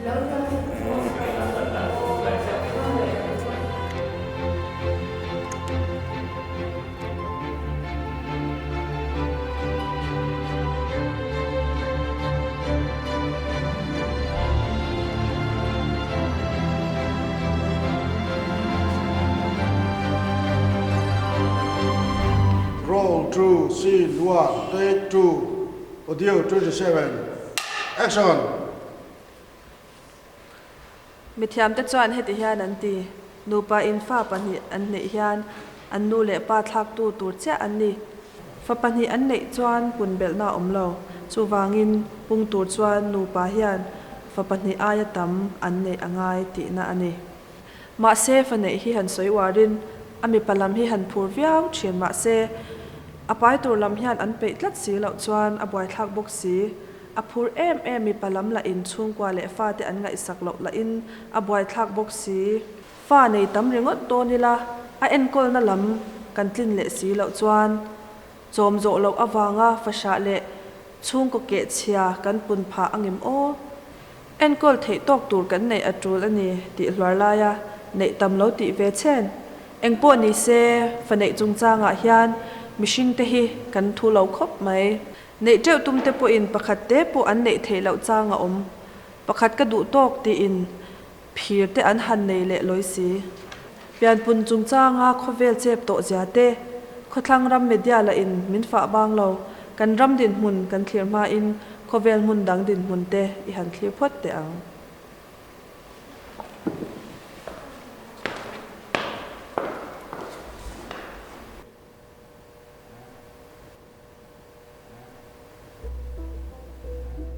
Roll 2, scene 1, take 2, audio 27, action! Mithiamte chuan heti hian an ti, Nupa in fa pahnih an neih hian an nu leh pa thlaktu tur chiah an ni. Fa pahnih an neih chuan pun belhna a awm lo. Chuvangin pung tur chuan nupa hian fa pahnih aia tam an neih a ngai tihna a ni. Mahse fa neih hi han sawi uarin a mipa lam hi han phur viau thin mahse a pai tur lam hian an peih tlat si loh chuan a buaithlak bawk si. A phur em em mipa lam lah in chhungkua leh fate an ngaihsak loh lah in a buaithlak bawk si. Fa nei tam ringawt dawn ila a enkawlna lam kan tlin leh si loh chuan chawm zawh loh avanga fahrah leh chhungkaw keh chhia kan pun phah a ngem aw. Enkawl theih tawk tur kan neih a tul a ni tih hluar laia neih tam lo tih ve chhen. Engpawh ni se fa neih chungchangah hian mihringte hi kan thu lo khawp mai. Neih teuh tum te pawhin pakhat te pawh an neih theih loh chang a awm. Pakhat ka duh tawk tiin phir te an han nei leh lawi si. Pianpun chungchanga khawvel chep tawh zia te, khawthlang ram media lah in min fah bang lo, kan ram dinhmun kan thlir hmain khawvel hmun dang dinhmun te i han thlir phawt teh ang.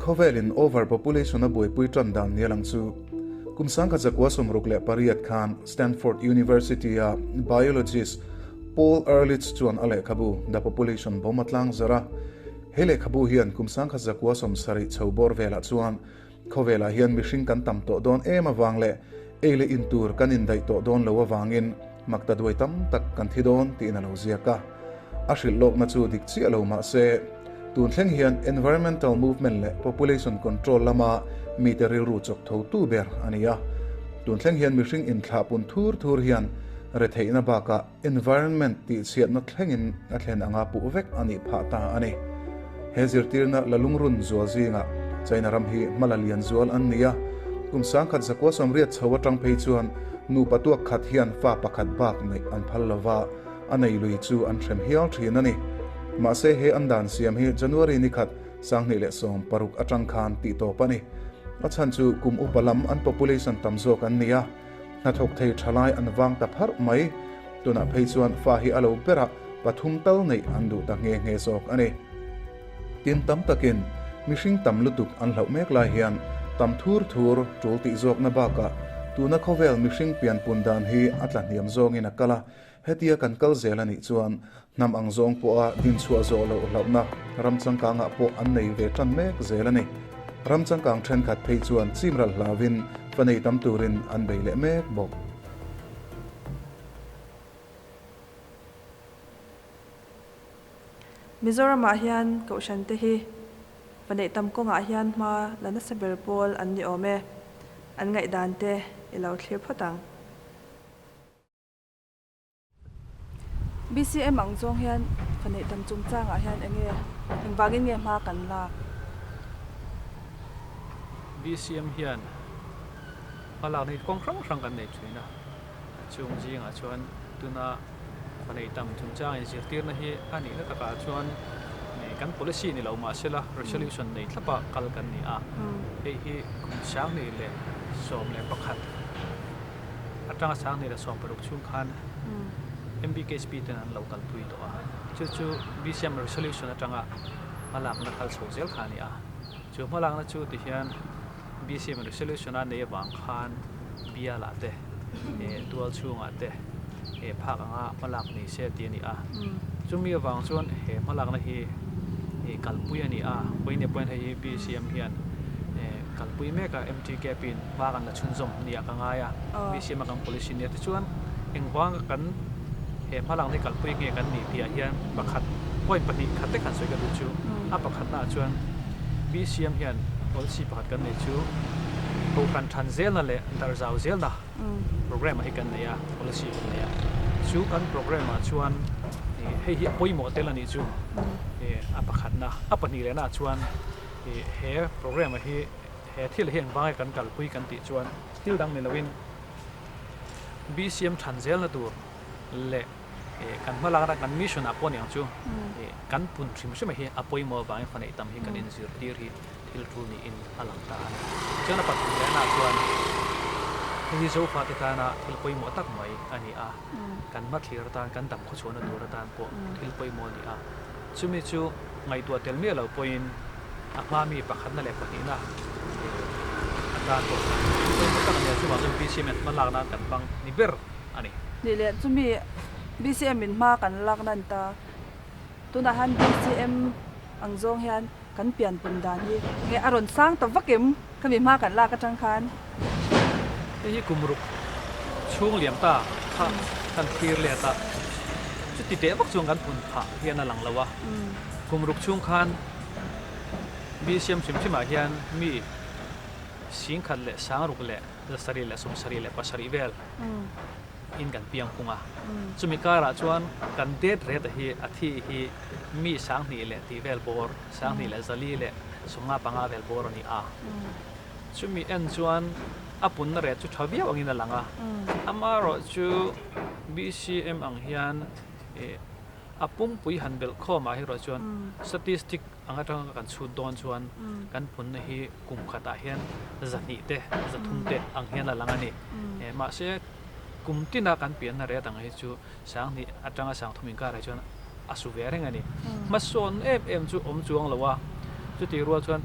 Khawvelin overpopulation a buaipui tan dan nia lang chu kum 1968 khan Stanford University-a biologist Paul Ehrlich chuan a lehkhabu The Population Bomb a tlang zarh a. He lehkhabu hian kum 1970 chho bawr velah chuan khawvelah hian mihring kan tam tawh dawn em avang leh ei leh in tur kan indaih tawh dawn lo avangin Makta duai tam tak kan thi dawn tiin a lo ziak a. A hrilh lawkna chu dik chiah lo mah se, tun thleng hian environmental movement leh population control lama mite rilru chawk tho tu ber a ni a. Tun thleng hian mihring inthlah pun thur thur hian retheihna bakah environment tihchhiatna thlengin a thlen anga puh vek a nih phah ta a ni. He zirtirna la lungrun zual zingah China ram hi hmala lian zual an ni a, kum 1980 chho atang phei chuan nupa tuak khat hian fa pakhat bak neih an phal lo va, a nei lui chu an hrem hial thin a ni. Mahse he an dan siam hi January ni khat 2016 atang khan tih tawp a ni. A chhan chu kum upa lam an population tam zawk an ni a, hnathawk thei thalai an vang ta pharh mai. Tunah phei chuan fa hi a lo berah pathum tal neih an duh ta nghe nghe zawk a ni. Tin tam takin mihring tam lutuk an hlauh mek lai hian tam thur thur tul tih zawkna bakah tuna khawvel mihring pianpun dan hi a tla hniam zawngin a kal a, hetia kan kal zel a nih chuan hnam ang zawng pawha dinchhuah zawh loh hlauhna ram changkangah pawh an nei ve tan mek zel a ni. Ram changkang thenkhat phei chuan chimral hlauvin fa nei tam turin an bei leh mek bawk. Mizoramah hian Kohhran te hi Paneih tam kawngah hian hma la nasa ber pawl an ni awm e. An ngaihdan te i lo thlir phawt ang. BCM ang zawng hian Paneih tam chungchangah hian enge engvangin nge hma kan lak? BCM hian hma lakna hi kawng hrang hrang kan nei thin a. Chung zingah chuan tuna Paneih tam chungchang inzirtirna hi a nihna takah chuan kan policy ni lo mahsela resolution nei thlapa kal kan ni a. Hei hi kum 2011 atanga 2016 chhung khan MBKSP ten an lo kalpui tawh a. Chu chu BCM resolution atanga hmalakna kal chho zel kha a ni a. Chu hmalakna chu tihian BCM resolution a nei avang khan bialah te, tual chhungah te phak anga hmalak ni se tih a ni a. Chumi avang chuan he hmalakna hi kalpui a ni a, vawiin pawhin hei hi BCM hian kalpui mek a, MTKP in hma kan la chhunzawm nia ka ngai a, BCM a kan policy nia tichuan engvanga kan he hmalakna hi kalpui nge kan nih tihah hian pakhat point pahnih khat te khan sawi ka duh chu a pakhatnaah chuan BCM hian policy pakhat kan nei chu. Kohhran than zelna leh darhzau zelna programme hi kan nei a, policy kan nei a. Chu kan programme ah chuan hei hi a pawimawh tel a nih chu a pakhatna. A pahnih lehna ah chuan he programme hi he thil hi engvang nge kan kalpui kan tih chuan thil dang ni loin BCM than zelna tur leh kan hmalakna kan mission ah pawh ni ang chu kan pun hrim hrim hi a pawimawh avangin fa neih tam hi kan inzirtir hi thil tul niin a lang ta a ni. Chuan a pathum lehna chuan hei hi Zofate tana thil pawimawh tak mai a ni a, kan hmathlir atan, kan dam khawchhuahna tur atan pawh thil pawimawh a ni a. Chumi chu ngaihtuah tel miah lo pawhin a hma mi pakhatna leh pahnihna atan pawh thil pawimawh tak a ni a, chuvang chuan BCM in hma lak nan kan hmang ni ber a ni. Nih leh chumi BCM in hma kan lak nan ta tunah hian BCM ang zawng hian Kan pianpun dan hi nge a rawn sang ta vak em? Khami hma kan lak atang khan. Hei hi kum ruk chhung liam ta kha kan thlir let a, chuti teh vak chuan kan pun phah hian a lang lo a. Kum ruk chhung khan mi siam hrim hrimah hian mi singkhat leh sangruk leh zasarih leh sawmsarih leh pasarih vel in kan piang phung a. Chumi karah chuan kan det ret a hi a thi hi mi sanghnih leh tih vel bawr, sanghnih leh zali leh sawmnga panga vel bawr a ni a. Chumi en chuan a punna ret chu tha viau angin a lang a. Amaherawhchu BCM ang hian a pumpui han belh khawmah erawh chuan statistic ang atanga kan chhut dawn chuan kan punna hi kum khatah hian zahnih te, zathum te ang hian a lang a ni. Mahse kum tina kan pianna ret ang hi chu Sanghnih atanga Sangthum inkarah chuan a su ve reng a ni. Hmasawn em em chu awm chuang lo a, chutih rual chuan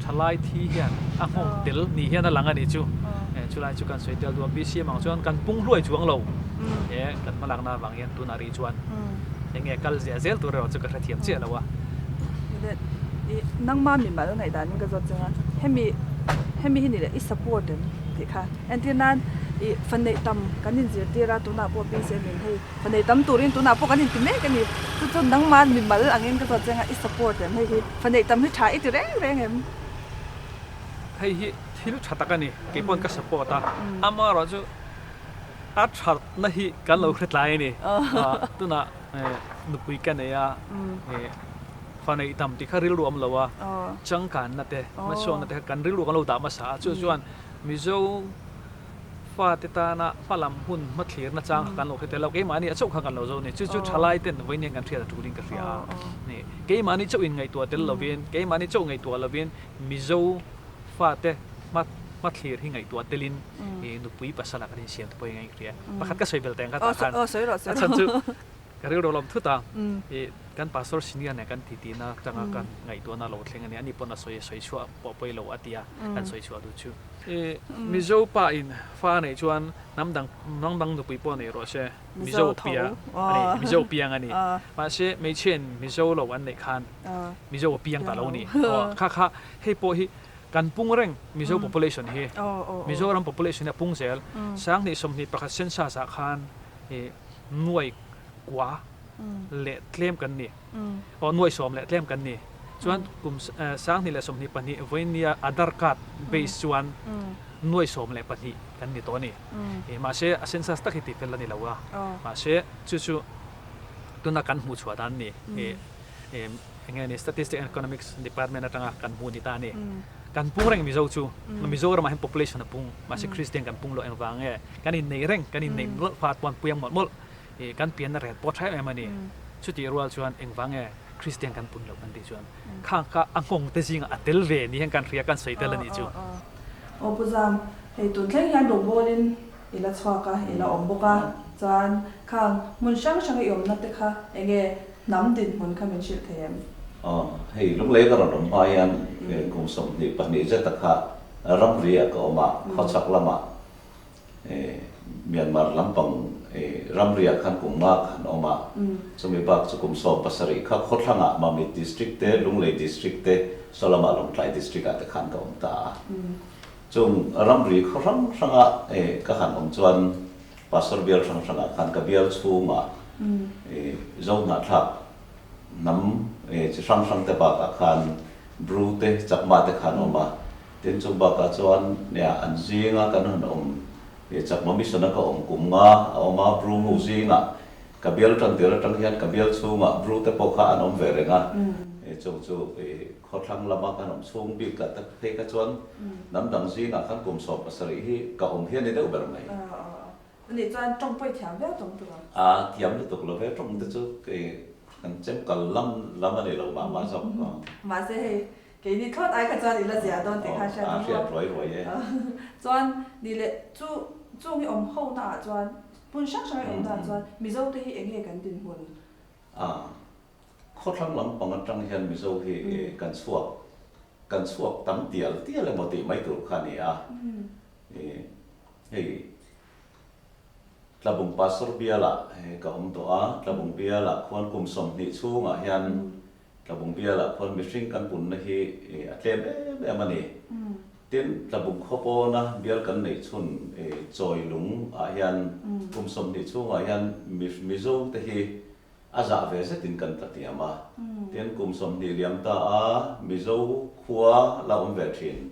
thalai thi hian a nghawng tel ni hian a lang a nih chu. Chulai chu kan sawi tel duh a, BCM ang chuan kan pung hluai chuang lo. He kan hmalakna avang hian tunah rih chuan eng nge kal ziah zel tur erawh chu ka hrethiam chiah lo a. Nangma mimal ngaihdanin ka zawt chang a, hemi hemi hi ni leh i support em tih kha. Entir nan ih fa neih tam kan inzirtir a, tunah pawh BCM in hei fa neih tam turin tunah pawh kan inti mek a ni. Chu chu nangmah mimal angin ka zawt chang a, i support em hei hi fa neih tam hi tha i ti reng reng em? Hei hi thil tha tak a ni, kei pawn ka support a, amaherawhchu a thatna hi kan lo hre tlai a ni. Tunah nupui ka nei a, fa neih tam tih kha rilru awm lo a, changkanna te, hmasawnna te kha kan rilru kan lo dah hmasa a, chu chuan Mizo fate tana hmalam hun hmathlirna chang kha kan lo hre tel lo, keimahni a chauh kha kan lo zo a ni. Chu chu thalai ten vawiin hian kan hriat a tulin ka hria a ni. Keimahni chauh in ngaihtuah tel lovin, keimahni chauh ngaihtuah lovin Mizo fate hma hmathlir hi ngaihtuah telin nupui pasala kan insiam te pawh hi ka hria. Pakhat ka sawi bel teh ang kha tah khan a chhan chu Ka rilru lawm thut a, ih kan pastor senior nen kan titi na atanga kan ngaihtuahna lo thleng a ni, ani pawn a sawi sawi chhuah pawh pawi lo a ti a, kan sawi chhuah duh chu. Ih Mizo pa in fa a neih chuan hnam dang hnam dang nupui pawh nei rawh se, Mizo piang a ni, Mizo piang a ni. Mahse hmeichhia in Mizo lo an neih khan Mizo a piang ta lo a ni. Aw kha kha hei pawh hi kan pung reng Mizo population hi, Mizoram population hi a pung zel. Sanghnih 21 census ah khan ih nuai kua leh tlem kan ni. Aw nuai sawm leh tlem kan ni. Chuan kum 2022 vawinia Aadhaar card base chuan nuai 12 kan ni tawh a ni. Mahse a census tak hi tih fel a ni lo a. Mahse chu chu tuna kan hmuh chhuah dan a ni. Eng nge ni Statistics and Economics Department atanga kan hmuh ni ta a ni. Kan pung reng Mizo chu. Mizoramah hian population a pung. Mahse Christian kan pung loh engvang nge? Kan innei reng, kan innei mawlh fa chuan pui ang mawlh mawlh. Ih kan pianna ret pawh tha em em a ni. Chutih rual chuan engvang nge Christian kan pun loh kan tih chuan khang kha a nghawng te zingah a tel ve ni hian kan hria kan sawi tel a nih chu. Aw Pu Zam, hei tun thleng hian rawngbawl-in i la chhuak a, i la awm bawk a, chuan khang hmun hrang hrang i awmna te kha eng nge hnam dinhmun kha min hrilh thei em? Aw, hei Lunglei ka rawn awm hma hian kum 22 zeta kha ramri-ah ka awm a, khawchhak lamah Myanmar lampang ramriah khan kum nga khan awm a, chumi bak chu kum 17 kha khawthlangah Mamit District te, Lunglei District te, sawlamah Lawngtlai District ah te khan ka awm ta a. Chung ramri khaw hrang hranga ka han awm chuan Pastor bial hrang hrangah khan ka bial chhungah Zohnahthlak hnam chi hrang hrang te bakah khan Bru te, Chakma te khan awm a. Tin, chung bakah chuan nia an zinga kan han awm i Chakma Mission a ka awm kum nga a awm a, Bru ho zingah ka bial tan tir atang hian ka bial chhungah Bru te pawh kha an awm ve reng a, chung chu i khawthlang lama kan awm chhung bik lah tak phei kha chuan hnam dang zingah khan kum 70 hi ka awm hi a ni deuh ber mai. Ani chuan tawng pawh i thiam viau tawng tur a. A thiam lutuk lo ve, tawng te chu kei kan chem kal lam lam a ni lo mah mah zawk. Mahse hei keini thlawt ai kha chuan i la zia dawn tih kha hriat a hriat ruai ruai e. Chuan ni leh chu chung i awm ho na ah chuan hmun hrang hrang i awm na ah chuan Mizo te hi eng nge kan dinhmun? A khawthlang lampang atang hian Mizo hi kan chhuak kan chhuak tam tial tial emaw tih mai tur kha a ni a. Hei Tlabung Pastor bialah ka awm tawh a, Tlabung bialah khuan kum 20 chhungah hian Tlabung bialah khuan mihring kan punna hi a tlem em em a ni. Tin, Tlabung khaw pawna bial kan neih chhun Chawilung ah hian kum 20 chhungah hian Mizo te hi a zah ve zetin kan tla tiam a. Tin, kum 20 liam ta a Mizo khua la awm ve thin.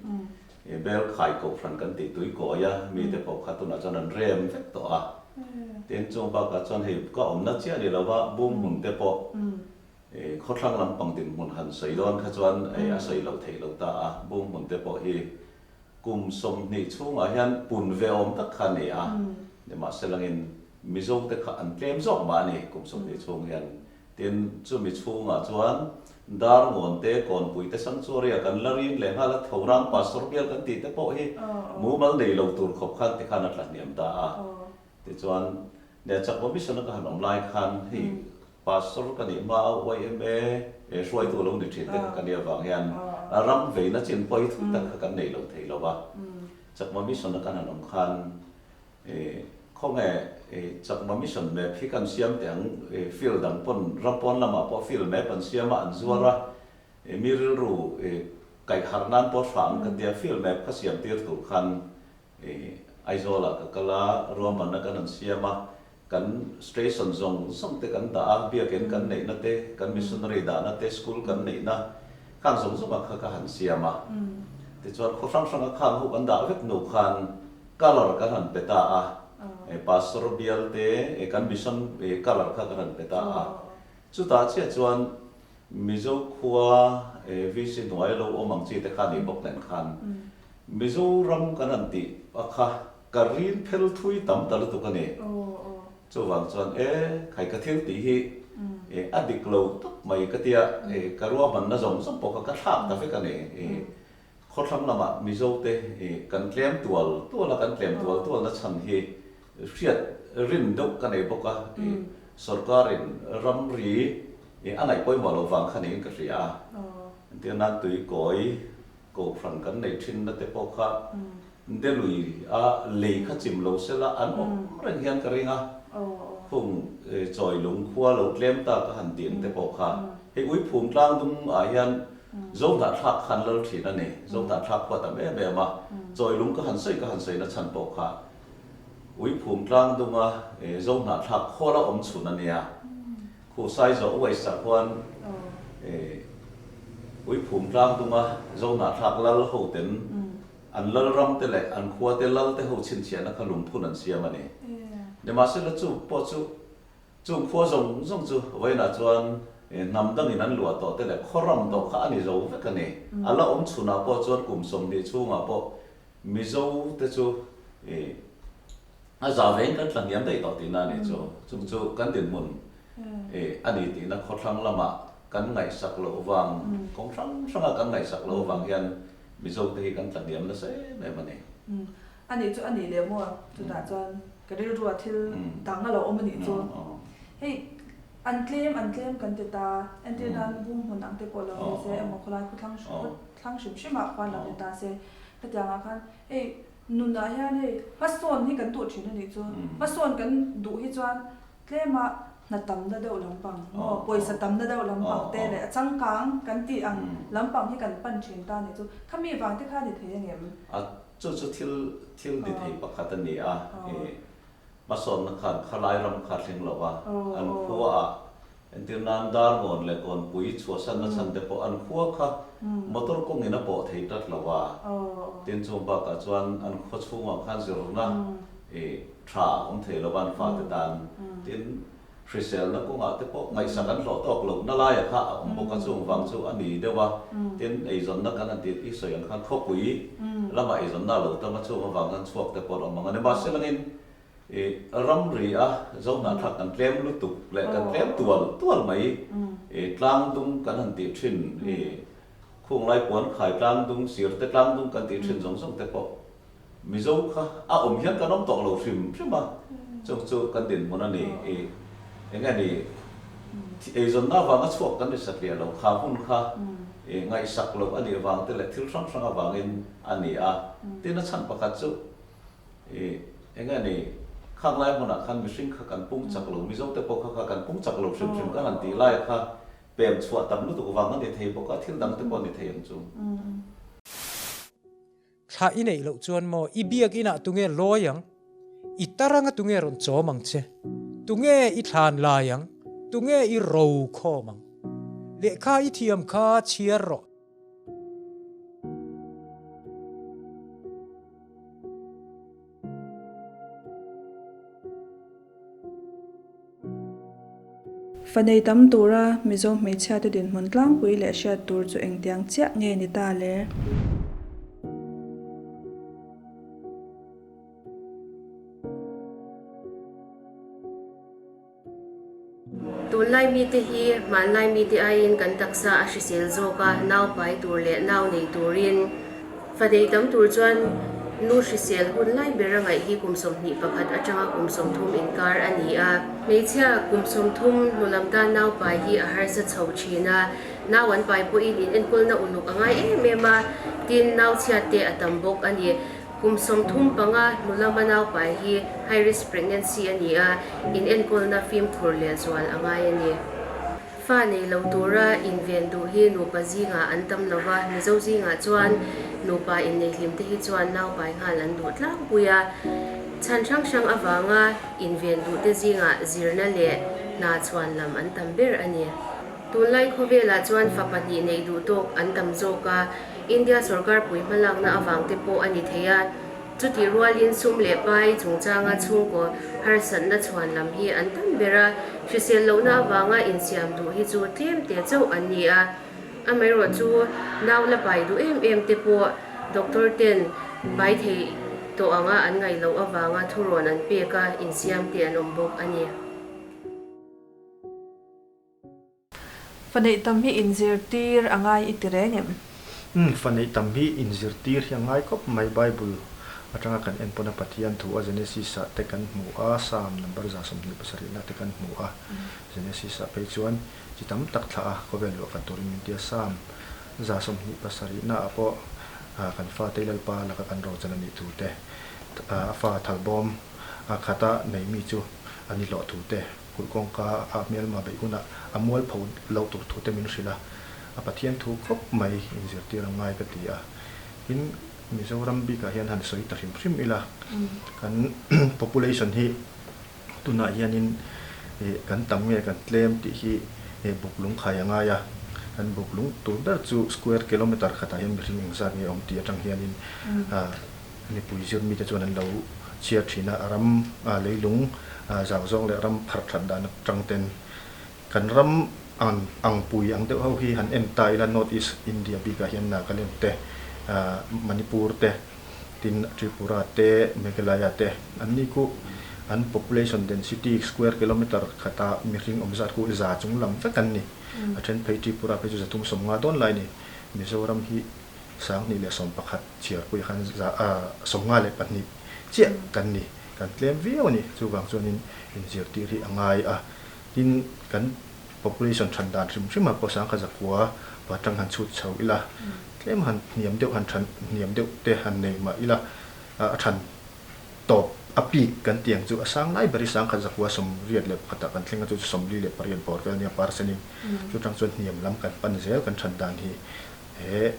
Bel khai kohhran kan tih tui kawi a, mite pawh kha tunah chuan an rem vek tawh a. Tin, chung bakah chuan hei ka awmna chiah ni lova bum hmun te pawh khawthlang lampang dinhmun han sawi dawn kha chuan a sawi loh theih loh ta a. Bum hmun te pawh hi kum 20 chhungah hian pun ve awm tak kha a ni a, nimahselangin Mizo te kha an tlem zawk mah a ni kum 20 chhung hian. Tin, chumi chhungah chuan dar ngawn te, kawnpui te, sanctuary ah kan la rin leh nghal a, Thorang Pastor bial kan tih te pawh hi mumal nei lo tur khawp khan tikhan a tla hniam ta a. Tichuan, nia Chakma Mission a ka han awm lai khan hei Pastor ka nih hma a YMA hruaitu lo ni thin te kha ka nih avang hian ram veina chin pawh hi thui tak kha kan nei lo thei lo va. Chakma Mission a kan han awm khan Khawnge Chakma Mission map hi kan siam teh ang, field dang pawn ram pawn lamah pawh field map an siam a, an zuar a, mi rilru kaih harh nan pawh hra ang ka tia, field map kha siam tir tur khan Aizawlah ka kal a, ruahmanna kan an siam a, kan station zawng zawng te kan dah a, biakin kan neihna te, kan missionary dahna te, school kan neihna khang zawng zawngah kha ka han siam a. Tichuan khaw hrang hranga khang ho kan dah vek hnu khan Colour kan han pe ta a, Pastor bial te kan mission colour kha kan han pe ta a. Chutah chiah chuan Mizo khua VC hnuai lo awm ang chi te kha nih bawk nen khan Mizoram kan han tih a kha ka rin phel thui tam ta lutuk a ni. Chuvang chuan e khai ka thil tih hi a dik lo tak mai ka tia ka ruahmanna zawng zawng pawh kha ka thlak ta vek a ni. Khawthlang lamah Mizote kan tlem tual tual a, kan tlem tual tual na chhan hi hriat rin deuh ka nei bawk a, sorkarin ramri a ngaih pawimawh loh vang kha niin ka hria a. Entir nan tui kawi kohhran kan nei thin na te pawh kha Delui a lei kha chim lo sela an awm reng hian ka ring a, khung chawi lung khua lo tlem ta ka han tih ang te pawh kha hei Uiphum tlang dung ah hian Zohnahthlak khan lal thin a ni. Zohnahthlak khua tam em em a, chawi lung ka han sawi ka han sawi na chhan pawh kha Uiphum tlang dunga Zohnahthlak khawl a awm chhun a nia. Khu Saizawh uaisa khuan Uiphum tlang dunga Zohnahthlak lal ho ten an lal ram te leh an khua te lal te ho chhinchhiahna kha lungphun an siam a ni. Nimahsela chu pawh chu Chung khua zawng zawng chu vawiinah chuan hnam dangin an luah tawh te leh khaw ram tawh kha a ni zo vek a ni. A la awm chhunah pawh chuan kum 20 chhungah pawh Mizo te chu a za vein kan tla hniam daih tawh tihna a ni chu. Chung chu kan dinhmun a ni tihna khawthlang lamah kan ngaihsak loh vang, kawng hrang hranga kan ngaihsak loh vang hian Mizo te hi kan tla hniam nasa em em a ni. A nih chu a nih leh maw? Chutah chuan ka rilrua thil dang a lo awm a nih chu. Hei an tlem an tlem kan ti ta, entir nan bum hmun ang te pawh lo ni se emaw khawlai khaw thlang thlang hrim hrim ah khuan lo ni ta se. Hetiang ah khan hei nunah hian hei hmasawn hi kan duh thin a nih chu. Hmasawn kan duh hi chuan Tlema hna tamna deuh lampang maw, pawisa tamna deuh lampang te leh a changkang kan tih ang lampang hi kan pan thin ta nih chu. Khami vang te kha ni thei angem? A, chu chu thil thil ni thei pakhat a ni a, i hmasawnna khan khalai ram kha thleng lo a, an khua ah entir nan Darngawn leh Kawnpui chhuahsanna chhan te pawh an khua kha. Motor kawngin a pawh thei tlat lo a. Tin, chung bakah chuan an khaw chhungah khan zirna tha a awm thei lo va an fate tan. Tin, hriselna kawngah te pawh ngaihsak an hlawh tawk loh na laia kha a awm bawk a, chung vang chu a ni deuh a. Tin, eizawnna kan han tih i sawi ang khan khawpui lamah eizawnna a lo tam a, chung avang khan chhuak te pawh an awm ang a ni. Mahse langin i ramri a zohnahthlak kan tlem lutuk leh kan tlem tual tual mai i tlang dung kan han tih thin i khung lai puan khai tlang dung sir te tlang dung kan tih thin zawng zawng te pawh Mizo kha a awm hian kan awm tawh lo hrim hrim a, chung chu kan dinhmun a ni i eng nge ni eizawnna avanga chhuak kan ni satliah lo kha hmun kha i ngaihsak loh a nih vang te leh thil hrang hrang avangin a ni a, tin a chhan pakhat chu i eng nge ni khang lai hmunah khan mihring kha kan pung chak lo Mizo te pawh kha kha kan pung chak lo hrim hrim kan han tih lai kha pem chhuah tam lutuk vang a ni thei bawk a, thil dang te pawh a ni thei ang chu. Thlah i neih loh chuan maw i biakinah tunge lawi ang? I taranga tunge rawn chawm ang che? Tunge i thlan lai ang? Tunge i ro khawm ang? Lehkha i thiam kha chhiar rawh. Fa nei tam tura Mizo hmeichhiate dinhmun tlangpui leh hriat tur chu engtiang chiah nge ni ta le? Tunlai mite hi hmanlai mite aiin kan taksa a hrisel zawk a, nau pai tur leh nau nei turin fa nei tam tur chuan nu hrisel hun lai ber a ngaih hi kum 21 atanga kum 30 inkar a ni a. Hmeichhia kum 30 hnu lam tan nau pai hi a harsa chho thin a, nau an pai pawhin in enkawlna uluk a ngai em em a, tin nau chhiat te a tam bawk a ni. Kum 35 hnu lama naupai hi high risk pregnancy a ni a, inenkawlna fimkhur leh zual a ngai a ni. Fa nei lo tura inven duh hi nupa zingah an tam lo va, Mizo zingah chuan nupa inneihlim te hi chuan naupai nghal an duh tlangpui a. Chhan hrang hrang avanga inven duh te zingah zirna leh hna chhuan lam an tam ber a ni. Tunlai khawvelah chuan fa pahnih neih duh tawk an tam zawk a, India sorkar pui hmalakna avang te pawh a ni thei a. Chutih rualin sum leh pai chungchanga chhungkaw harsatna chhuan lam hi an tam ber a, hrisel lohna avanga insiam duh hi chu tlem te chauh an ni a. Amaherawhchu nau la pai duh em em te pawh doctor ten pai thei tawh anga an ngaih loh avanga thurawn an pek a, insiam te an awm bawk a ni. Fa neih tam hi inzirtir a ngai i ti reng em? Umm, fa neih tam hi inzirtir hi a ngai khawp mai. Bible atanga kan en pawna Pathian thu a Genesis ah te kan hmu a, Psalm number 27 na te kan hmu a. Genesis ah phei chuan chi tam tak thlah a, khawvel luah khat turin min ti a, Psalm 27 na ah pawh kan fate Lalpa laka kan rochan a nih thu te, a fa thalbawm khata nei mi chu a ni hlawh thu te, Kulh kawngka a hmelma beih hunah a mualpho loh tur thu te min hrilh a, a Pathian thu khawp mai inzirtir a ngai ka ti a. Tin, Mizoram bikah hian han sawi ta hrim hrim ila, kan population hi tunah hianin kan tam nge kan tlem tih hi buk lung khai a ngai a, kan buk lung tur ber chu square kilometer khatah hian mihring engzat nge awm tih atang hianin Mipui zir mite chuan an lo chhiar thin a, ram leilung zau zawng leh ram pharh that dan atang ten kan ram ang ang pui ang deuh ho hi han en ta ila North East India bikah hian Nagaland te, Manipur te, tin Tripura te, Meghalaya te an ni khu an population density square kilometer khata mihring awm zat khu za chung lam vek an ni. A then phei Tripura phei chu 350 dawn lai a ni. Mizoram hi 2011 chhiarpui khan 52 chiah kan ni, kan tlem viau a ni. Chuvang chuanin inzirtir hi a ngai a, tin kan population than dan hrim hrim ah pawh 1900 patang han chhut chho ila, tlem han hniam deuh han than hniam deuh te han nei mah ila a than tawp a peak kan tih ang chu a sang lai ber hi 1981 ah kan thleng a chu chu 48 bawr vel nia percent in chutang chuan hniam lam kan pan zel kan than dan hi. He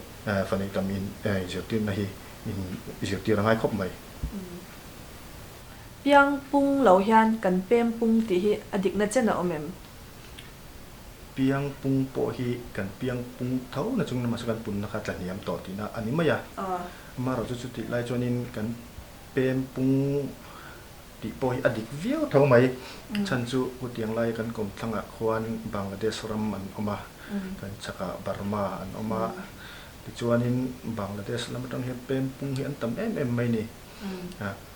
fanei tam in zirtirna hi in zirtir a ngai khawp mai. Piang pung lo hian kan pem pung tih hi a dikna chen a awm em? Piang pung pawh hi kan piang pung tho na chung mahse kan punna kha tla hniam tawh tihna a ni mai a. Amaherawhchu chu chutih lai chuanin kan pem pung tih pawh hi a dik viau tho mai. Chhan chu hutiang lai kan kawmthlangah khuan Bangladesh ram an awm a, kan chhakah Burma an awm a. Tichuanin Bangladesh lam atang hian pem pung hi an tam em em mai ni.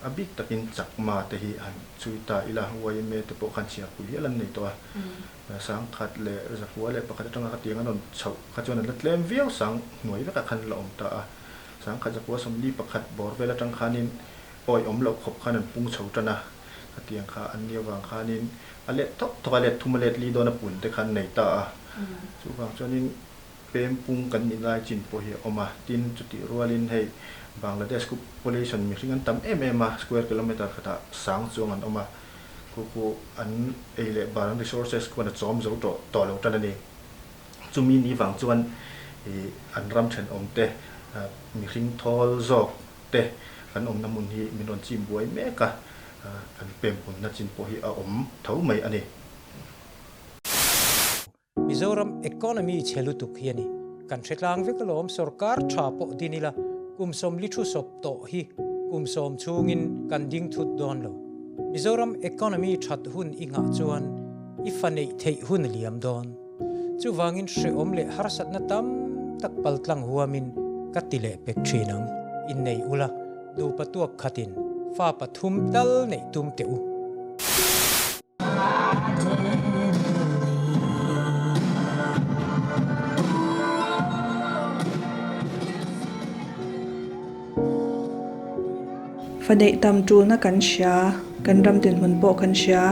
A bik takin Chakma te hi han chui ta ila, yma te pawh khan chhiarpui hial an nei tawh a. Sangkhat leh Zakua leh pakhat atanga ka tiang an rawn chhoh kha chuan an la tlem viau, sang hnuai vekah khan la awm ta a. Sangkhat Zakua 41 bawr vel atang khanin awi awm loh khawp khan an pung chho tan a, ka tiang kha an nih avang khanin a let thawk thawk a, let thum a let li dawn a pun te khan nei ta a. Chuvang chuanin pem pung kan nih lai chin pawh hi a awm a, tin chutih rualin hei Bangladesh khu population mihring an tam em em a, square kilometer khatah sang chuang an awm a. Khu khu an ei leh bar an resources khuan a chawm zo tawh tawh lo tan a ni. Chumi ni vang chuan ih an ram thenawm te mihring thawl zawk te kan awmna hmun hi min rawn chim buai mek a, kan pempunna chin pawh hi a awm tho mai a ni. Mizoram economy chhe lutuk hi a ni. Kan hre tlang vek alawm sorkar tha pawh din ila kum 40 thu sawp tawh hi kum 10 chhungin kan ding thut dawn lo. Mizoram economy that hun i nghah chuan i fa neih theih hun a liam dawn. Chuvangin hrehawm leh harsatna tam tak paltlang huamin ka ti leh pek thin ang. Innei ula nupa tuak khatin fa pathum tal neih tum teh u. Fa neih tam tulna kan hria, kan ram dinhmun pawh kan hria.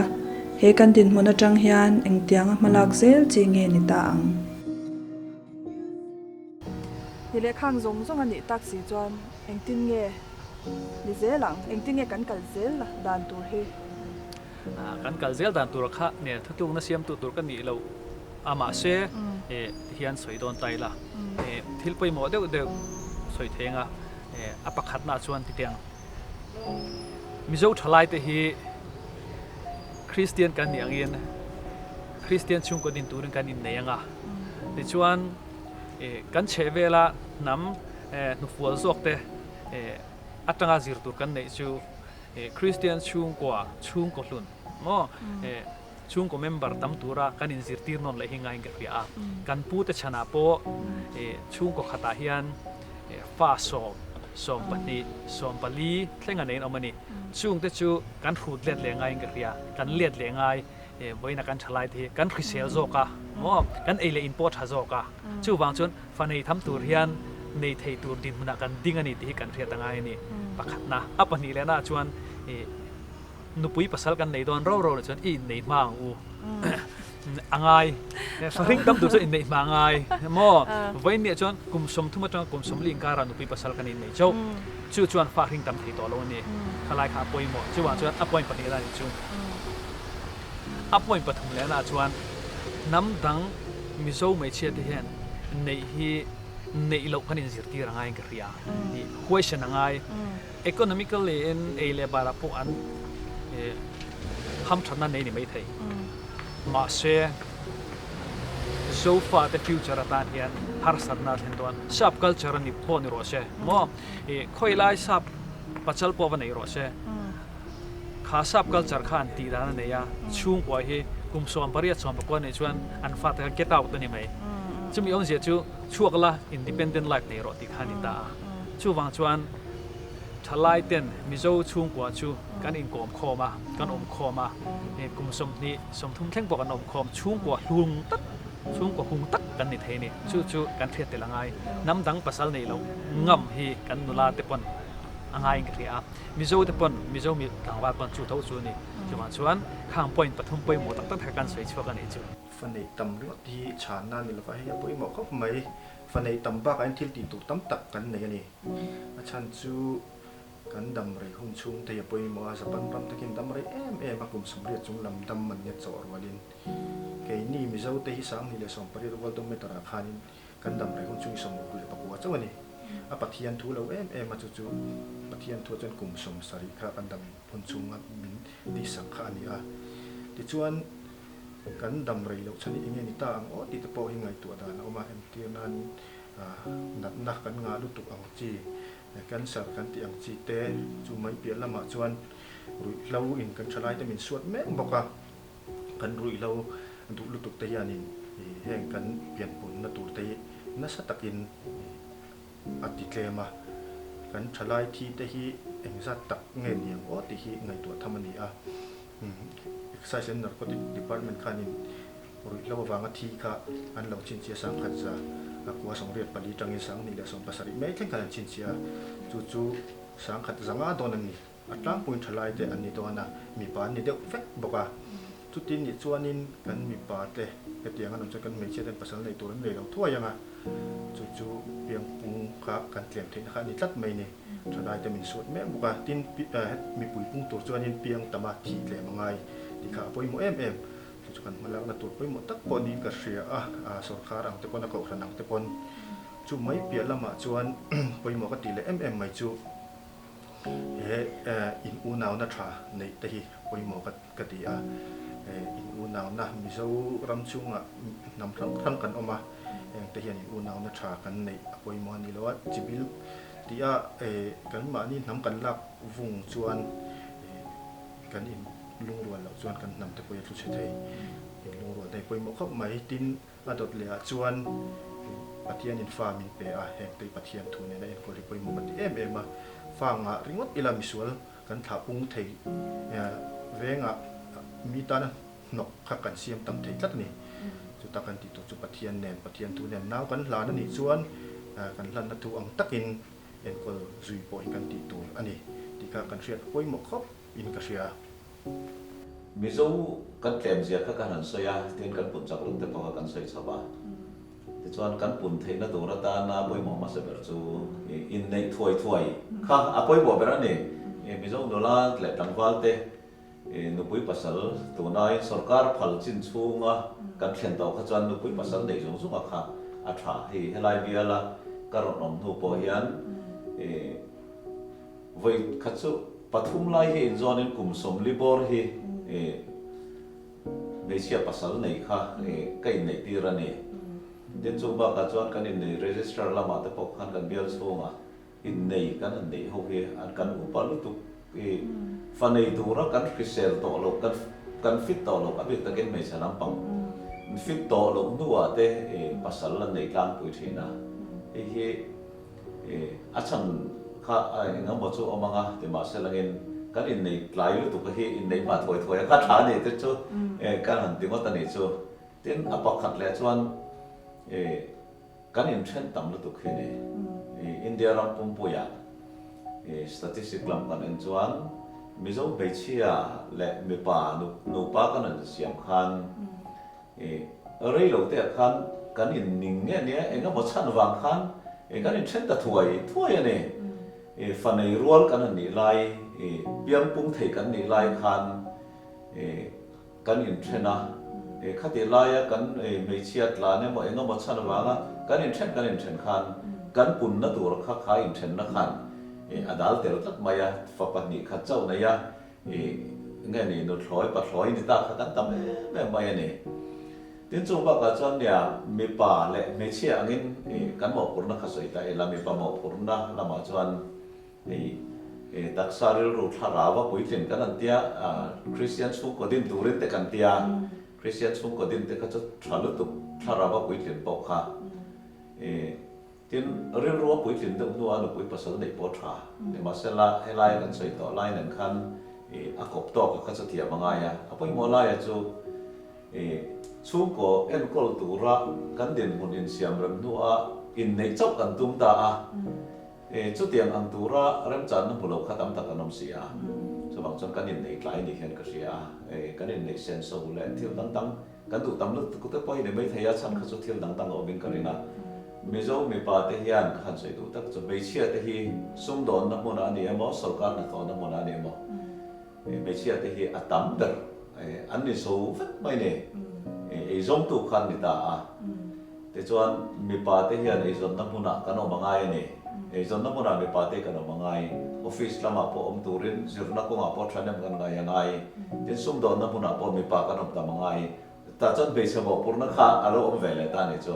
He kan dinhmun atang hian engtianga hmalak zel chi nge ni ta ang? Ni leh khang zawng zawng a nih tak si chuan engtin nge ni zel ang? Engtin nge kan kal zel dan tur hi? Kan kal zel dan tur kha nen thutlukna siamtu tur ka nih loh a mahse tihian sawi dawn ta ila thil pawimawh deuh deuh sawi thei anga a pakhatnaah chuan titiang Mizo thalaite hi Kristian kan nih angin Kristian chhungkaw din turin kan innei anga tichuan kan chhehvela hnam hnufual zawkte atanga zir tur kan neih chu Kristian chhungkua, chhungkaw hlun maw chhungkaw member tam tura kan inzirtir nawn leh hi ngaiin ka hria a. Kan pute chhanah pawh chhungkaw khatah hian fa 10, 12, 14 thleng a neiin awm a ni. Chungte chu kan hrut let leh ngaiin ka hria, kan let leh ngai vawiina kan thalai te hi kan hrisel zawk a maw, kan ei leh in pawh tha zawk a. Chuvang chuan Fa nei tham tur hian nei thei tur dinhmunah kan ding a ni tih hi kan hriat a ngai a ni. Pakhatna, a pahnih lehna chuan ih nupui pasal kan nei dawn ro ro leh chuan i innei hma ang u a ngai. Fa hring tam tur chuan innei hma a ngai maw? Vawiin nia chuan kum 30 atanga kum 40 inkarah nupui pasal kan innei chauh. Chu chuan fa hring tam thei tawh lo a ni. Khalai kha a pawimawh. Chuvang chuan a point pahnih lehna ni chu. A point pathum lehna chuan hnam dang Mizo hmeichhia te hian neih hi neih loh kan inzirtir a ngaiin ka hria. Ih huaisen a ngai. Economically in ei leh barah pawh an hamthatna nei ni maithei. Mahse Zofa te future atan hian harsatna a thlen dawn. Sap culture a ni pawh ni rawh se maw? Ih khawilai sap pachal pawh va nei rawh se. Kha sap culture kha an tih dan a nei a, chhungkua hi kum 18 19 neih chuan an fate kha get out a ni mai. Chumi awmzia chu chhuak la independent life nei rawh tih kha a ni ta a. Chuvang chuan thalai ten Mizo chhungkua chu kan inkawm khawm a, kan awm khawm a, kum 20 30 thleng pawh kan awm khawm, chhungkua hlung tak, chhungkua hung tak kan ni thei a ni. Chu chu kan hriat tel a ngai. Hnam dang pasal neih loh ngam hi kan nula te pawn a ngaiin ka hria a. Mizo te pawn, Mizo mi tlangval pawn chu tho chu a ni. Chuvang chuan khang point pathum pawimawh tak tak kha kan sawi chhuak a nih chu. Fa neih tam ringawt hi chhanna a ni lova, hei a pawimawh khawp mai. Fa neih tam bakah hian thil tih tur tam tak kan nei a ni. A chhan chu kan dam rei hun chhung te hi a pawimawh a, Japan ram takin dam rei em em a, kum 80 chung lam dam an nia chawh rualin. Keini Mizo te hi 2018 Worldometer ah khanin Kan dam rei hun chungi 69 chauh a ni. A Pathian thu lo em em a chu chu Pathian thu chuan kum 70 kha kan dam hun chhunga min tihsak kha a ni a. Tichuan Kan dam rei loh chhan hi enge ni ta ang aw tih te pawh hi ngaihtuah dan a awm a, entir nan natna kan ngah lutuk ang chi, cancer kan tih ang chi te chu mai piah lamah chuan ruihhlo in kan thalai te min suat mek bawk a, kan ruihhlo duh lutuk te hianin heng kan pianpunna tur te hi nasa takin a ti tlem a, kan thalai thi te hi engzat tak nge ni ang aw tih hi ngaihtuah tham a ni a. Excise and Narcotic Department khanin ruihhlo avanga thi kha an lo chhinchhiah sangkhat za a kua 84 tangin 2070 mai thleng khan an chhinchhiah a, chu chu sangkhat zanga dawn an ni. A tlangpuiin thalai te an ni dawn a, mipa an ni deuh vek bawk a. Chutin nih chuanin kan mipa te hetiang an awm chuan kan hmeichhia ten pasal nei tur an nei lo thuai ang a, chu chu piangpung kha kan tlem theihna kha a ni tlat mai ni. Thalai te min suat mek bawk a, tin mipui pung tur chuanin piang tam a thih tlem a ngai tih kha a pawimawh em em. Chu chu kan hmalakna tur pawimawh tak pawh niin ka hria a, sorkar ang te pawn a kohhran ang te pawn. Chu mai piah lamah chuan pawimawh ka tih leh em em mai chu he in unauna tha neih te hi pawimawh ka ti a, in unauna Mizoram chhungah hnam hrang hrang kan awm a, heng te hian in unauna tha kan neih a pawimawh a ni lo a, chibil tih a kan mahni hnam kan lak vung chuan kan in lungrual loh chuan kan hnam te pawh hi a thu chhe thei, in lungrual te hi pawimawh khawp mai, tin a dawt leh ah chuan Pathian in fa min pe a, heng te hi Pathian thu nena enkawl hi pawimawh ka ti em em a, fa ngah ringawt ila misual kan thlah pung thei vengah mi tana hnawk kha kan siam tam thei tlat a ni. Chuta kan tih tur chu Pathian nen, Pathian thu nen nau kan hlan a nih chuan kan hlanna thu ang takin enkawl zui pawh hi kan tih tur a ni tih kha kan hriat pawimawh khawp in ka hria. Mizo kan tlem zia kha kan han sawi a, tin kan pun chak loh te pawh kha kan sawi chho a. Tichuan kan pun theihna tur atana pawimawh hmasa ber chu inneih thuai thuai kha a pawimawh ber a ni. Mizo nula leh tlangval te Nupui pasal tunaiin sorkar phal chin chhunga kan thlen tawh kha chuan nupui pasal nei zung zunga kha a tha. Hei helai biala ka rawn awm hnu pawh hian vawi khat chu pathum lai hi inzawnin kum 40 bawr hi hmeichhia pasal nei kha ka inneih tir a ni. Tin chu bakah chuan kan innei register lamah te pawh khan kan bial chhungah Innei kan han neih ho hi an kan upa lutuk i fa nei tura kan hrisel tawh loh, kan kan fit tawh loh, a bik takin hmeichhe lampang fit tawh loh hnuah te pasal an nei tlangpui thin a. Hei hi a chhan kha eng emaw chu awm ang a, timahselangin kan innei tlai lutuk hi innei hma thuai thuai a kha tha a ni te chu kan han ti ngawt a nih chu. Tin, a pakhat leh chuan Kan inthen tam lutuk hi ni. India ram pumpuiah statistic lam kan en chuan Mizo hmeichhia leh mipa nupa kan han siam khan rei lo te ah khan kan in ning nge nia eng emaw chhan vang khan kan inthen ta thuai thuai a ni. Fa nei rual kan han nih lai, piangpung thei kan nih lai khan Kan inthen a, khatih laia kan hmeichhia tlan emaw eng emaw chhan avanga kan inthen kan inthen khan kan punna tur kha kha inthenna khan a dal tel tlat mai a, fa pahnih khat chauh nei a, nge ni nuthlawi pathlawi ni ta kha kan tam em em mai a ni. Tin chu bakah chuan nia mipa leh hmeichhia angin kan mawhphurhna kha sawi ta ila, mipa mawhphurhna lamah chuan Hei taksa rilru thlarau a puitlin kan an tia, Kristian chhungkaw din turin te kan tia, Kristian chhungkaw din te kha chu tha lutuk thlarau a puitlin pawh kha. Tin, rilru a puitlin deuh hnua nupui pasal neih pawh tha. Nimahsela, helaia kan sawi tawh lai nen khan a kawp tawk a kha chu thiam a ngai a, a pawimawh laia chu chhungkaw enkawl tura kan dinhmun insiam rem hnua inneih chauh kan tum ta a. E, chutiang ang tura remchanna hmu lo kha tam tak an awm si a. Chuvang chuan kan inneih tlai ni hian ka hria a. E, kan inneih senso leh thil dang dang kan duh tam lutuk te pawh hi ni maithei a, chhan kha chu thil dang dang a awmin ka ring a. Mizo mipa te hian ka han sawi duh tak chu hmeichhia te hi sumdawnna hmunah a ni emaw, sorkar hnathawhna hmunah a ni emaw, hmeichhia te hi a tam ber an ni zo vek mai ni. Eizawngtu kha an ni ta a. Tichuan, mipa te hian eizawnna hmunah kan awm a ngai a ni. Eizawnna hmunah mipa te kan awm a ngai. Office lamah pawh awm turin zirna kawngah pawh thahnem kan ngai a ngai. Tin, sumdawnna hmunah pawh mipa kan awm tam a ngai. Tah chuan hmeichhe mawhphurhna kha a lo awm ve leh ta a nih chu.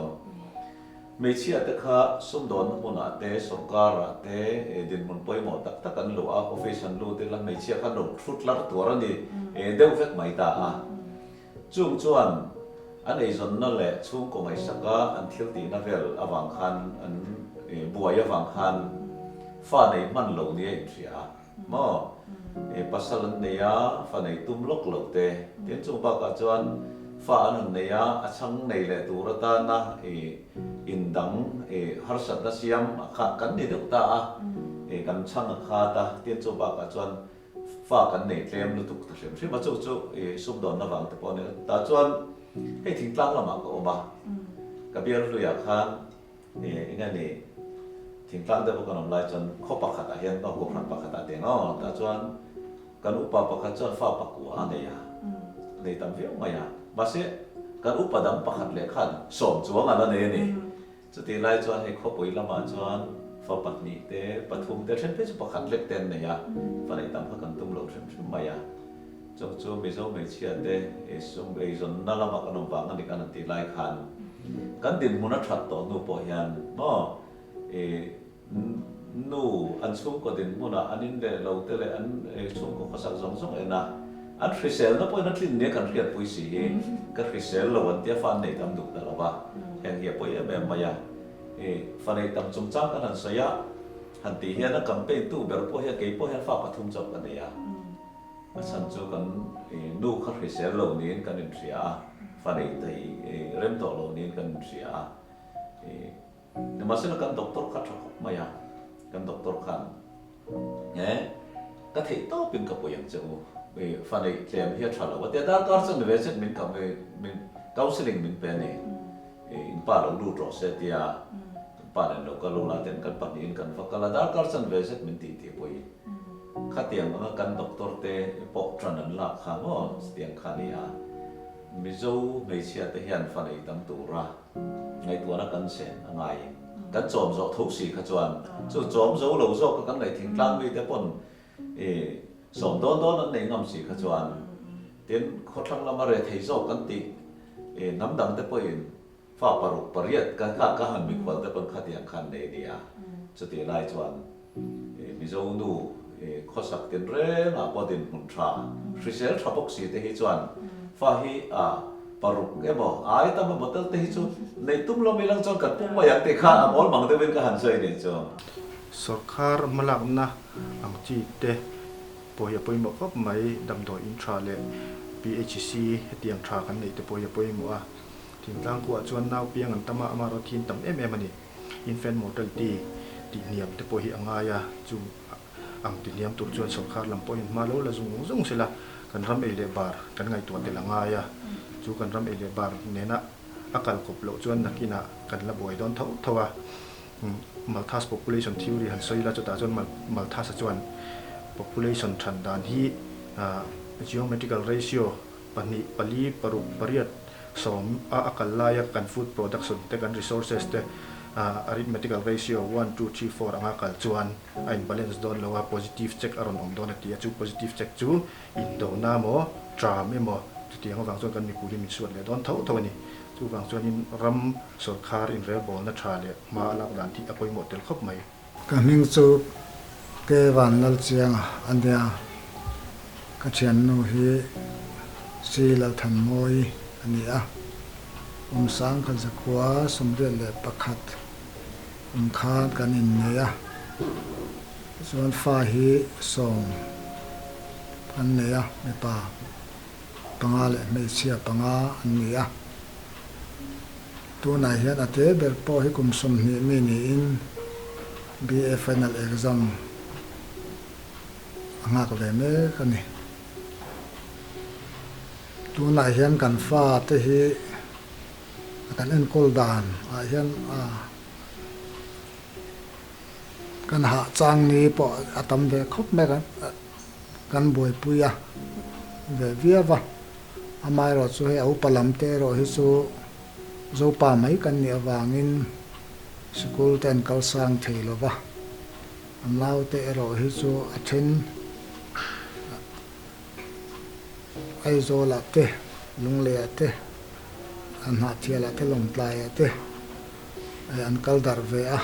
Hmeichhia te kha sumdawnna hmunah te, sawrkarah te dinhmun pawimawh tak tak an luh a, office an lut ila hmeichhia kha an lo thu tlar tuar a ni deuh vek mai ta a. Chung chuan an eizawnna leh chhungkaw ngaihsaka an thil tihna vel avang khan an buai avang khan fa nei hman lo nia inhria a maw? Pasal an nei a, fa nei tum lawk lo te. Tin chung bakah chuan fa an han nei a, a chhang nei leh tur atana indang harsatna siam a kha kan ni deuh ta a, kan chhang a khat a, tin chung bakah chuan Fa kan nei tlem lutuk ta hrim hrim a, chu chu i sumdawnna vang te pawh a ni a. Tah chuan hei thingtlang lamah ka awm a, ka bial hluiah khan i eng nge ni thingtlang deuh a kan awm lai chuan khaw pakhatah hian aw kohhran pakhatah teng aw tah chuan kan upa pakhat chuan fa pakua a nei a, nei tam viau mai a, mahse kan upa dang pakhat leh khan sawm chuang a la nei a ni. Chutih lai chuan hei khawpui lamah chuan fa pahnih te, pathum te, then phei chu pakhat lek te an nei a, fa neih tam kha kan tum lo hrim hrim mai a. Chung chu Mizo hmeichhia te sum eizawnna lama kan awm vang a ni kan han tih lai khan kan dinhmun a that tawh hnu pawh hian maw i nu an chhungkaw dinhmunah an in leh lo te leh an chhungkaw khawsak zawng zawng en a, an hriselna pawhin a tlin nia kan hriatpui si hi ka hrisel lo an tia fa an nei tam duh ta lo va, heng hi a pawi em em mai a. I fa nei tam chungchang kan han sawi a, han tih hian a campaign tu ber pawh hian kei pawh hian fa pathum chauh ka nei a, a chhan chu kan nu kha hrisel lo niin kan inhria a, fa nei thei rem tawh lo niin kan inhria a. Nimahsela kan doctor kha tha khawp mai a, kan doctor khan e ka theih tawpin ka pawih ang che u, i fa neih tlem hi a tha lo a tia darkar chuan ve chet min min counselling min pe a ni, i in pa lo lut rawh se tia in pa nen lo kal ula ten kan pahnihin kan va kal a, darkar chuan ve zet min tih tih pawih khatiang anga kan doctor te pawh tan an lak kha maw chutiang kha a ni a, Mizo hmeichhia te hian fa nei tam tura Ngaihtuahna kan sen a ngai. Kan chawm zawh tho si kha chuan chu chawm zo lo zawk a kan ngaih thingtlang mite pawn i sawm dawn dawn an nei ngam si kha chuan tin khawthlang lama re thei zawk kan tih i hnam dang te pawhin fa paruk pariat ka kha ka han mikhual te pawn khatiang khan nei nia chutih lai chuan Mizo nu khawsak tinrengah pawh dinhmun tha, hrisel tha bawk si te hi chuan fa hi a paruk emaw ai tam emaw tel te hi chu neih tum lo mai lang chuan kan pum mai ang tih kha a mawl mang deuhin ka han sawi nih chu. Sawrkar hmalakna ang chi te pawh hi a pawimawh khawp mai, damdawi in tha leh PHC hetiang tha kan neih te pawh hi a pawimawh a, thingtlang khuaah chuan nau piang an tam a, amaherawhchu thi an tam em em a ni. Infant mortality tih hniam te pawh hi a ngai a, chu ang ti hniam tur chuan sawrkar lam pawhin hma lo la zung zung sela kan ram ei leh bar kan ngaihtuah tel a ngai a, chu kan ram ei leh bar nena a kal kawp loh chuan nakinah kan la buai dawn tho tho a. Malthus population theory han sawi la chutah chuan Malthus-a chuan population than dan hi geometrical ratio pahnih, pali, paruk, pariat, sawm a a kal laia kan food production te, kan resources te arithmetical ratio one, two, three, four anga kal chuan a in balance dawn lo a, positive check a rawn awm dawn a ti a, chu positive check chu indona emaw, tram emaw chutiang avang chuan kan mipui hi min suat leh dawn tho tho a ni. Chuvang chuanin ram sawrkhar inrelbawlna tha leh hma a lak dan tih a pawimawh tel khawp mai. Ka hming chu Ke Van Lalchianga a nia, ka thiannu hi Si Lalthanmawi a ni a, kum sangkhat zakua 81 kum khan kan innei a, chuan fa hi sawm kan nei a, mipa panga leh hmeichhia panga an ni a. Tunah hian a te ber pawh hi kum 20 mi niin BA final exam a nghak ve mek a ni. Tunah hian kan fa te hi kan enkawl dan ah hian a kan hah chang ni pawh a tam ve khawp mai a, kan buaipui a ve viau a. Amaherawh chu hei a upa lam te erawh hi chu Zopa mai kan nih avangin sikul te an kal sang thei lo va, an naute erawh hi chu a then Aizawlah te, Lungleiah te. Hnahthialah te Lawngtlaiah te an kal darh ve a.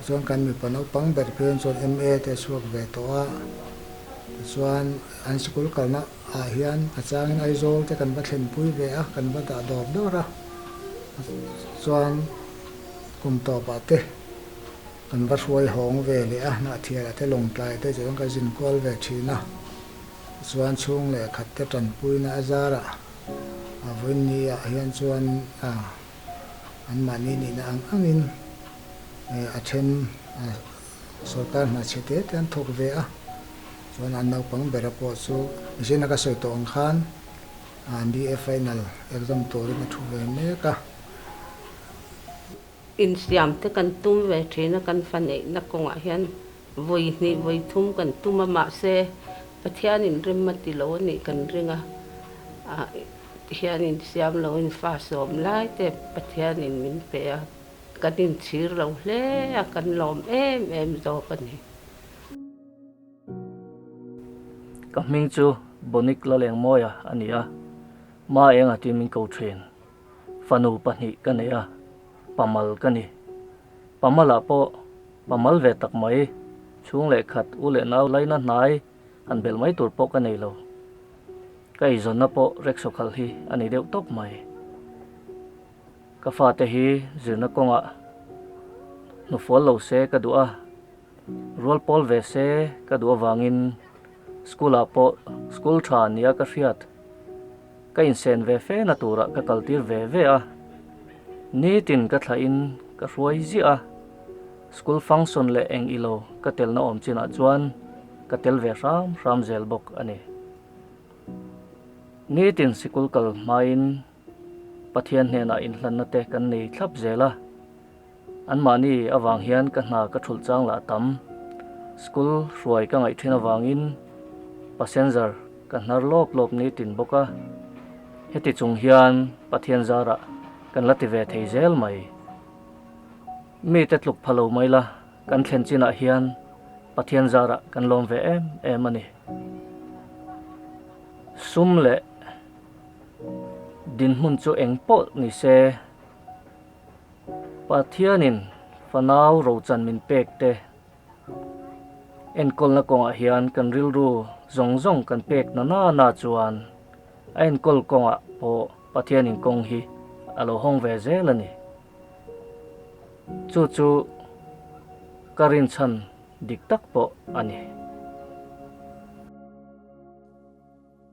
Tichuan kan mipa naupang ber phei chuan MA te a chhuak ve tawh a. Tichuan an sikul kalna ah hian a changin Aizawl te kan va thlenpui ve a, kan va dah dawr dawr a. Chuan kum tawpah te kan va hruai hawng ve leh a, Hnahthialah te Lawngtlaiah te chuan ka zin kual ve thin a. Tichuan chhung leh khat te tanpuina a zarah a vawiin ah hian chuan a. Anmahni nihna ang angin a then sorkar hna chhe te te an thawk ve a, chuan an naupang bera pawh chu mihring ka sawi tawh ang khan BA final exam turin a thu ve mek a. Insiam te kan tum ve thin a, kan fa neihna kawngah hian vawi hnih vawi thum kan tum a, mahse Pathianin rem a ti lo a nih kan ring a. Tihianin siam loin fa sawm lai te Pathianin min pe a, kan inchhir lo hle a, kan lawm em em zawk a ni. Ka hming chu Bonik Lalengmawia a ni a, Ma enga tiin min ko thin. Fanu pahnih ka nei a, pamal ka ni. Pamalah pawh pamal ve tak mai, chhung leh khat u leh nau laina hnai han belh mai tur pawh ka nei lo. Ka eizawnna pawh rickshaw khalh hi a ni deuh tawp mai. Ka fate hi zirna kawngah hnufual lo se ka duh a, rual pawl ve se ka duh avangin school ah pawh school tha nia ka hriat. Ka insen ve fe na turah ka kaltir ve ve a, nitin ka thlahin ka hruai ziah a. School function leh eng ilo ka telna awm chinah chuan ka tel ve hram hram zel bawk a ni. Nitin sikul kal hmain Pathian hnenah inhlanna te kan nei thlap zel a, anmahni avang hian ka hna ka thulh chang lah tam. School hruai ka ngaih thin avangin passenger ka hnar lawp lawp nitin bawk a, heti chung hian Pathian zarah kan la ti ve thei zel mai. Mite tluk pha lo mai la, kan thlen chinah hian Pathian zarah kan lawm ve em em a ni. Sum leh dinhmun chu eng pawh ni se, Pathianin fanau rochan min pek te enkawlna kawngah hian kan rilru zawng zawng kan pek na na na chuan a enkawl kawngah pawh Pathianin kawng hi a lo hawng ve zel a ni. Chu chu ka rinchhan dik tak pawh a ni.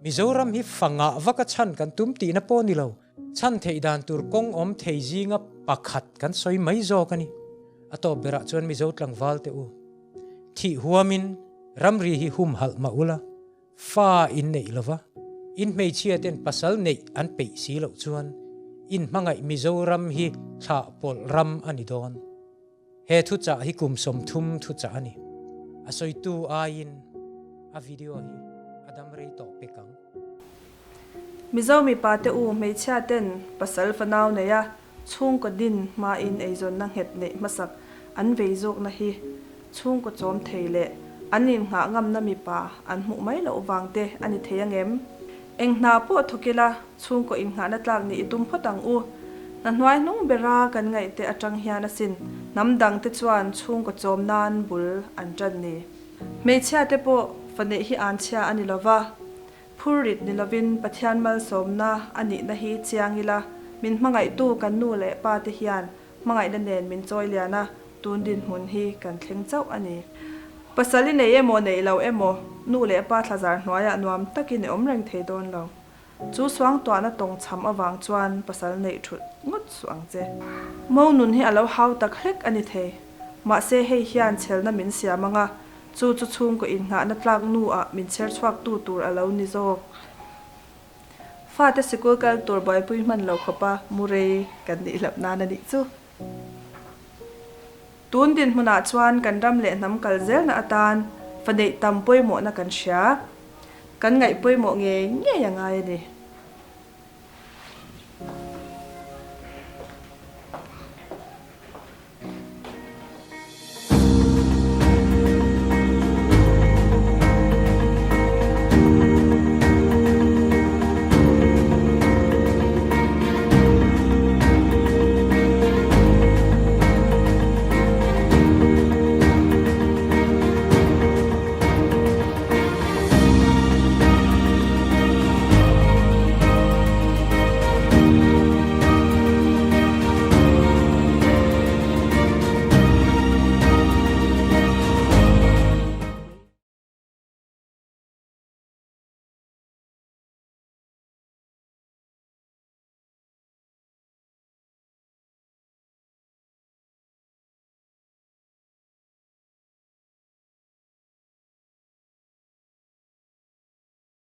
Mizoram hi fangah vaka chhan kan tum tihna pawh ni lo, chhan theih dan tur kawng awm thei zinga pakhat kan sawi mai zawk a ni. A tawp berah chuan Mizo tlangval te u, thih huamin ramri hi humhalh mah ula, Fa in neih lova, in hmeichhia ten pasal neih an peih si loh chuan in hmangaih Mizoram hi thlah pawlh ram a ni dawn. He thuchah hi kum 30 thuchah a ni. A sawitu aiin a video hi a dam rei tawh pek ang. Mizo mipa te u hmeichhia ten pasal fanau nei a chhungkaw din hmain eizawnna nghet neih hmasak an vei zawkna hi chhungkaw chawm thei leh an inngah ngamna mipa an hmuh mai loh vang te a ni thei angem? Eng hna pawh thawk ila chhungkaw inngahna tlak nih i tum phawt ang u. Hna hnuai hnung bera kan ngaih te atang hian asin hnam dang te chuan chhungkaw chawm nan bul an tan ni. Hmeichhia te pawh fa neih hi anchhia a ni lova. Phurrit ni lovin Pathian malsawmna a nihna hi chiang ila, min hmangaihtu kan nu leh pa te hian hmangaihna nen min chawi lian a, tun dinhmun hi kan thleng chauh a ni. Pasal i nei emaw neih lo emaw, nu leh pa thlazar hnuaiah nuam takin i awm reng thei dawn lo. Chu suangtuahna tawng cham avang chuan pasal neih thut ngawt suh ang che. Mo nun hi a lo hau tak hlek a ni thei. Mahse hei hian chhelna min siam anga Chu chu chhungkaw inngahna tlak nu ah min chher chhuak tu tur a lo ni zawk. Fate sikul kal tur buaipui hman lo khawpa mu rei kan nih hlap nan a nih chu. Tun dinhmunah chuan kan ram leh hnam kal zelna atan fa neih tam pawimawhna kan hria. Kan ngaih pawimawh ngei ngei a ngai a ni.